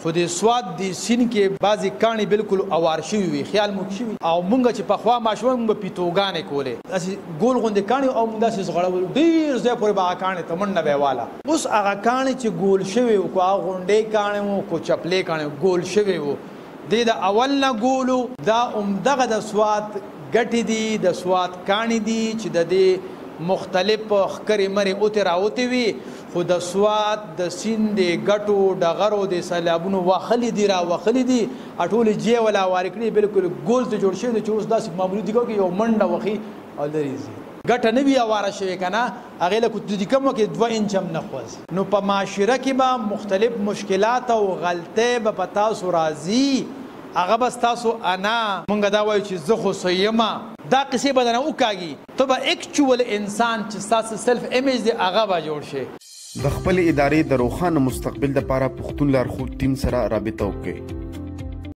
خو د سوات د سین کې بعضې کاڼي بالکل اوار شوي وي، خیال مو شوي. او مونږ چې پخوا ماشومان مونږ به پیتوګانې کولې، داسې ګول غوندې کاڼي، او مونږ داسې زغړول ډېر ځای پورې به هغه کاڼي ته منډه به یې واله. اوس هغه کاڼي چې ګول شوي وو، کو هغه غونډې کاڼي وو کو چپلې کاڼي وو، ګول شوي وو، دې د اول نه ګولو. دا همدغه د سوات ګټې دي، د سوات کاڼي دي چې د دې مختلف ښکرې مرې اوتې راوتې وي، خو د سوات د سیند د ګټو ډغرو د سیلابونو وخلي دي، را وخلي دي، ټولې جې ولا وارې کړي، بالکل ګول ته جوړ شوی دی چې اوس داسې معمولي دي کې یو منډه وخي او لرې ځي. ګټه نه وي اواره شوې که نه، هغې له کوتو کوم کې 2 انچ هم نه خوځي. نو په معاشره کې به مختلف مشکلات او غلطۍ به په تاسو راځي، هغه به ستاسو انا، مونږ دا وایو چې زه خو څه یم، دا قصې به درنه وکاږي، ته به اکچوال انسان چې ستاسو سیلف امیج دی هغه به جوړ شي. د خپلې ادارې د روښانه مستقبل دپاره پښتون لارښود ټیم سره رابطه وکړئ.